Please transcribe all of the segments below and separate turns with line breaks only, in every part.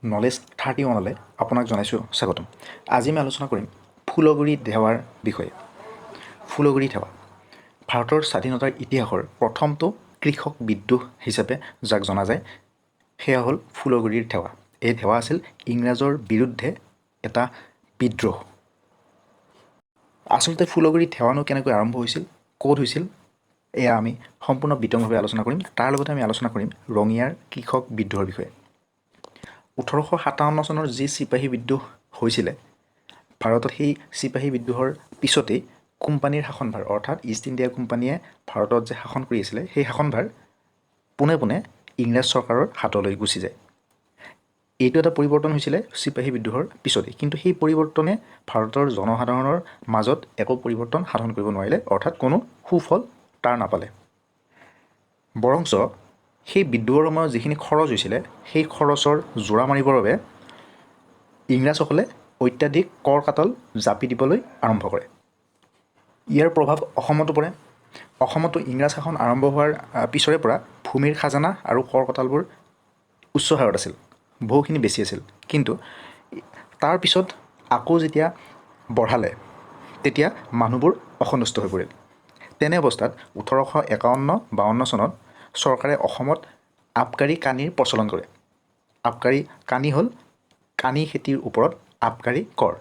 Knowledge 31লৈ আপোনাক জনাইছোঁ স্বাগতম। আজি আমি আলোচনা কৰিম ফুলগুৰি ধেৱাৰ বিষয়ে। ফুলগুৰি ধেৱা ভাৰতৰ স্বাধীনতাৰ ইতিহাসৰ প্ৰথমটো কৃষক বিদ্ৰোহ হিচাপে যাক জনা যায়, সেয়া হ'ল ফুলগুৰিৰ ধেৱা। এই ধেৱা আছিল ইংৰাজৰ বিৰুদ্ধে এটা বিদ্ৰোহ। আচলতে ফুলগুৰি ধেৱানো কেনেকৈ আৰম্ভ হৈছিল, ক'ত হৈছিল, এয়া আমি সম্পূৰ্ণ বিতংভাৱে আলোচনা কৰিম। তাৰ লগতে আমি আলোচনা কৰিম ৰঙিয়াৰ কৃষক বিদ্ৰোহৰ বিষয়ে। 1857 চনৰ যি চিপাহী বিদ্ৰোহ হৈছিলে ভাৰতত, সেই চিপাহী বিদ্ৰোহৰ পিছতেই কোম্পানীৰ শাসনভাৰ, অৰ্থাৎ ইষ্ট ইণ্ডিয়া কোম্পানীয়ে ভাৰতত যে শাসন কৰি আছিলে, সেই শাসনভাৰ পোনে পোনে ইংৰাজ চৰকাৰৰ হাতলৈ গুচি যায়। এইটো এটা পৰিৱৰ্তন হৈছিলে চিপাহী বিদ্ৰোহৰ পিছতেই। কিন্তু সেই পৰিৱৰ্তনে ভাৰতৰ জনসাধাৰণৰ মাজত একো পৰিৱৰ্তন সাধন কৰিব নোৱাৰিলে, অৰ্থাৎ কোনো সুফল তাৰ নাপালে। বৰঞ্চ সেই বিদ্ৰোহৰ সময়ত যিখিনি খৰচ হৈছিলে, সেই খৰচৰ জোৰা মাৰিবৰ বাবে ইংৰাজসকলে অত্যাধিক কৰ কাটল জাপি দিবলৈ আৰম্ভ কৰে। ইয়াৰ প্ৰভাৱ অসমতো পৰে। অসমতো ইংৰাজ শাসন আৰম্ভ হোৱাৰ পিছৰে পৰা ভূমিৰ খাজানা আৰু কৰ কটালবোৰ উচ্চ হাৰত আছিল, বহুখিনি বেছি আছিল। কিন্তু তাৰ পিছত আকৌ যেতিয়া বঢ়ালে, তেতিয়া মানুহবোৰ অসন্তুষ্ট হৈ পৰিল। তেনে অৱস্থাত 1851-52 চনত চৰকাৰে অসমত আবকাৰী কানিৰ প্ৰচলন কৰে। আবকাৰী কানি হ'ল কানি খেতিৰ ওপৰত আবকাৰী কৰ।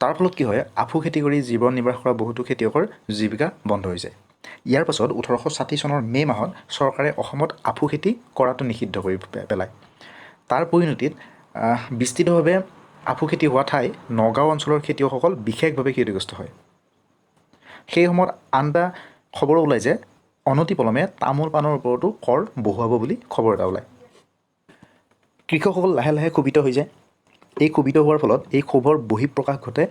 তাৰ ফলত কি হয়? আফু খেতি কৰি জীৱন নিৰ্বাহ কৰা বহুতো খেতিয়কৰ জীৱিকা বন্ধ হৈ যায়। ইয়াৰ পাছত 1860 চনৰ মে' মাহত চৰকাৰে অসমত আফু খেতি কৰাটো নিষিদ্ধ কৰি পেলায়। তাৰ পৰিণতিত বিস্তৃতভাৱে আফু খেতি হোৱা ঠাই নগাঁও অঞ্চলৰ খেতিয়কসকল বিশেষভাৱে ক্ষতিগ্ৰস্ত হয়। সেই সময়ত আন এটা খবৰো ওলায় যে অনতিপলমে তামোল পাণৰ ওপৰতো কৰ বহুৱাব বুলি খবৰ এটা ওলায়। কৃষকসকল লাহে লাহে ক্ষোভিত হৈ যায়। এই ক্ষোভিত হোৱাৰ ফলত এই ক্ষোভৰ বহিঃপ্ৰকাশ ঘটে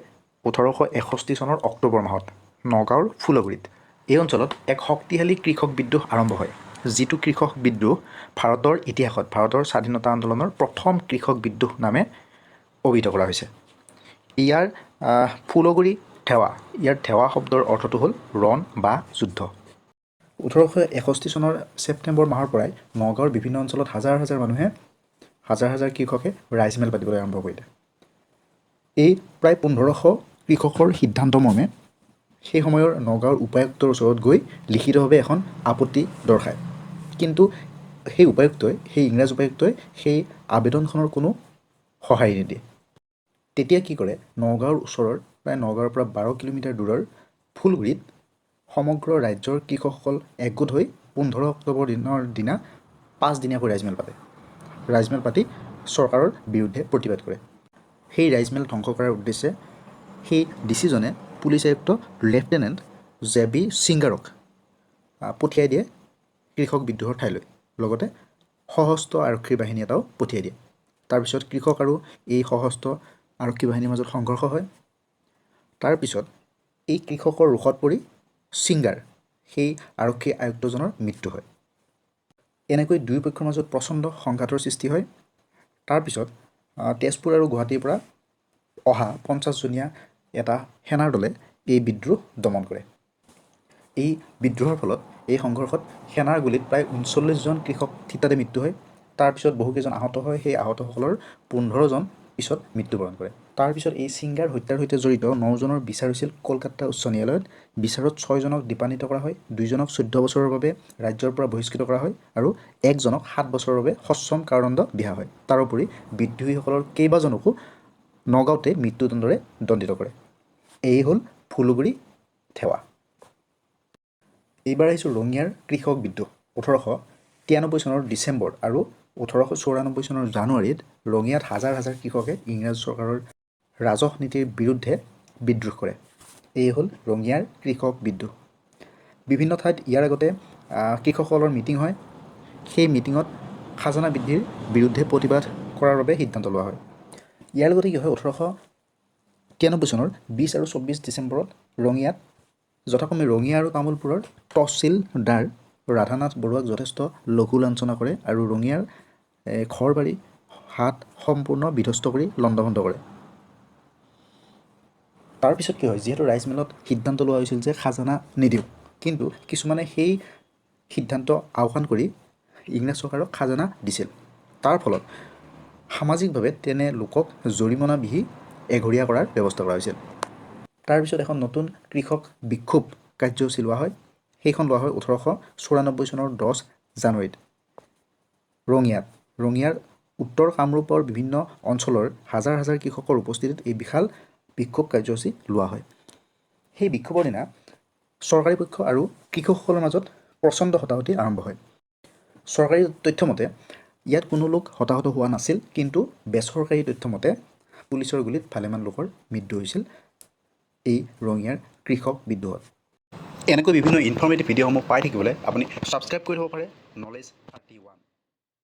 1861 চনৰ অক্টোবৰ মাহত নগাঁৱৰ ফুলগুৰিত। এই অঞ্চলত এক শক্তিশালী কৃষক বিদ্ৰোহ আৰম্ভ হয়, যিটো কৃষক বিদ্ৰোহ ভাৰতৰ ইতিহাসত ভাৰতৰ স্বাধীনতা আন্দোলনৰ প্ৰথম কৃষক বিদ্ৰোহ নামে অভিহিত কৰা হৈছে। ইয়াৰ ফুলগুৰি ধেৱা, ইয়াৰ ধেৱা শব্দৰ অৰ্থটো হ'ল ৰণ বা যুদ্ধ। 1861 চনৰ ছেপ্টেম্বৰ মাহৰ পৰাই নগাঁৱৰ বিভিন্ন অঞ্চলত হাজাৰ হাজাৰ মানুহে, হাজাৰ হাজাৰ কৃষকে ৰাইজমেল পাতিবলৈ আৰম্ভ কৰিলে। এই প্ৰায় 1500 কৃষকৰ সিদ্ধান্ত মৰ্মে সেই সময়ৰ নগাঁৱৰ উপায়ুক্তৰ ওচৰত গৈ লিখিতভাৱে এখন আপত্তি দৰ্শায়। কিন্তু সেই উপায়ুক্তই, সেই ইংৰাজ উপায়ুক্তই সেই আবেদনখনৰ কোনো সঁহাৰি নিদিয়ে। তেতিয়া কি কৰে? নগাঁৱৰ ওচৰৰ, প্ৰায় নগাঁৱৰ পৰা 12 কিলোমিটাৰ দূৰৰ ফুলগুৰিত সমগ্ৰ ৰাজ্যৰ কৃষকসকল একগোট হৈ 15 অক্টোবৰ দিনৰ দিনা পাঁচদিনীয়াকৈ ৰাইজমেল পাতে। ৰাইজমেল পাতি চৰকাৰৰ বিৰুদ্ধে প্ৰতিবাদ কৰে। সেই ৰাইজমেল ধ্বংস কৰাৰ উদ্দেশ্যে সেই ডি চিজনে পুলিচ আয়ুক্ত লেফটেনেণ্ট জে বি ছিংগাৰক পঠিয়াই দিয়ে কৃষক বিদ্ৰোহৰ ঠাইলৈ। লগতে সশস্ত্ৰ আৰক্ষীৰ বাহিনী এটাও পঠিয়াই দিয়ে। তাৰপিছত কৃষক আৰু এই সশস্ত্ৰ আৰক্ষী বাহিনীৰ মাজত সংঘৰ্ষ হয়। তাৰপিছত এই কৃষকৰ ৰোষত পৰি ছিংগাৰ, সেই আৰক্ষী আয়ুক্তজনৰ মৃত্যু হয়। এনেকৈ দুয়ো পক্ষৰ মাজত প্ৰচণ্ড সংঘাতৰ সৃষ্টি হয়। তাৰপিছত তেজপুৰ আৰু গুৱাহাটীৰ পৰা অহা 50জনীয়া এটা সেনাৰ দলে এই বিদ্ৰোহ দমন কৰে। এই বিদ্ৰোহৰ ফলত, এই সংঘৰ্ষত সেনাৰ গুলীত প্ৰায় 39জন কৃষক থিতাতে মৃত্যু হয়। তাৰপিছত বহুকেইজন আহত হয়। সেই আহতসকলৰ 15জন পিছত মৃত্যুবৰণ কৰে। তাৰপিছত এই ছিংগাৰ হত্যাৰ সৈতে জড়িত নজনৰ বিচাৰ হৈছিল কলকাতা উচ্চ ন্যায়ালয়ত। বিচাৰত ছয়জনক দীপান্বিত কৰা হয়, দুইজনক 14 বছৰৰ বাবে ৰাজ্যৰ পৰা বহিষ্কৃত কৰা হয় আৰু একজনক 7 বছৰৰ বাবে সশ্ৰম কাৰাদণ্ড বিহা হয়। তাৰোপৰি বিদ্ৰোহীসকলৰ কেইবাজনকো নগাঁৱতে মৃত্যুদণ্ডৰে দণ্ডিত কৰে। এই হ'ল ফুলগুৰি ধেৱা। এইবাৰ আহিছোঁ ৰঙিয়াৰ কৃষক বিদ্ৰোহ। 1893 চনৰ ডিচেম্বৰ আৰু 1894 চনৰ জানুৱাৰীত ৰঙিয়াত হাজাৰ হাজাৰ কৃষকে ইংৰাজ চৰকাৰৰ ৰাজহ নীতিৰ বিৰুদ্ধে বিদ্ৰোহ কৰে। এই হ'ল ৰঙিয়াৰ কৃষক বিদ্ৰোহ। বিভিন্ন ঠাইত ইয়াৰ আগতে কৃষকসকলৰ মিটিং হয়। সেই মিটিঙত খাজানা বৃদ্ধিৰ বিৰুদ্ধে প্ৰতিবাদ কৰাৰ বাবে সিদ্ধান্ত লোৱা হয়। ইয়াৰ লগতে কি হয়? 1893 চনৰ 20 আৰু 24 ডিচেম্বৰত ৰঙিয়াত যথাক্ৰমে ৰঙিয়া আৰু তামোলপুৰৰ তহচিলদাৰ ৰাধানাথ বৰুৱাক যথেষ্ট লঘু লাঞ্ছনা কৰে আৰু ৰঙিয়াৰ ঘৰ বাৰী হাট সম্পূৰ্ণ বিধ্বস্ত কৰি লণ্ডভণ্ড কৰে। তাৰপিছত কি হয়? যিহেতু ৰাইজমেলত সিদ্ধান্ত লোৱা হৈছিল যে খাজানা নিদিওঁ, কিন্তু কিছুমানে সেই সিদ্ধান্ত আওকাণ কৰি ইংৰাজ চৰকাৰক খাজানা দিছিল। তাৰ ফলত সামাজিকভাৱে তেনে লোকক জৰিমনা বিহি এঘৰীয়া কৰাৰ ব্যৱস্থা কৰা হৈছিল। তাৰপিছত এখন নতুন কৃষক বিক্ষোভ কাৰ্যসূচী লোৱা হয়। সেইখন লোৱা হয় 1894 চনৰ 10 জানুৱাৰীত ৰঙিয়াত। ৰঙিয়াৰ উত্তৰ কামৰূপৰ বিভিন্ন অঞ্চলৰ হাজাৰ হাজাৰ কৃষকৰ উপস্থিতিত এই বিশাল বিক্ষোভ কাৰ্যসূচী লোৱা হয়। সেই বিক্ষোভৰ দিনা চৰকাৰী পক্ষ আৰু কৃষকসকলৰ মাজত প্ৰচণ্ড হতাহতি আৰম্ভ হয়। চৰকাৰী তথ্য মতে ইয়াত কোনো লোক হতাহত হোৱা নাছিল, কিন্তু বেচৰকাৰী তথ্য মতে পুলিচৰ গুলীত ভালেমান লোকৰ মৃত্যু হৈছিল এই ৰঙিয়াৰ কৃষক বিদ্ৰোহত। এনেকৈ বিভিন্ন ইনফৰ্মেটিভ ভিডিঅ'সমূহ পাই থাকিবলৈ আপুনি ছাবস্ক্ৰাইব কৰি থ'ব পাৰে নলেজ 31।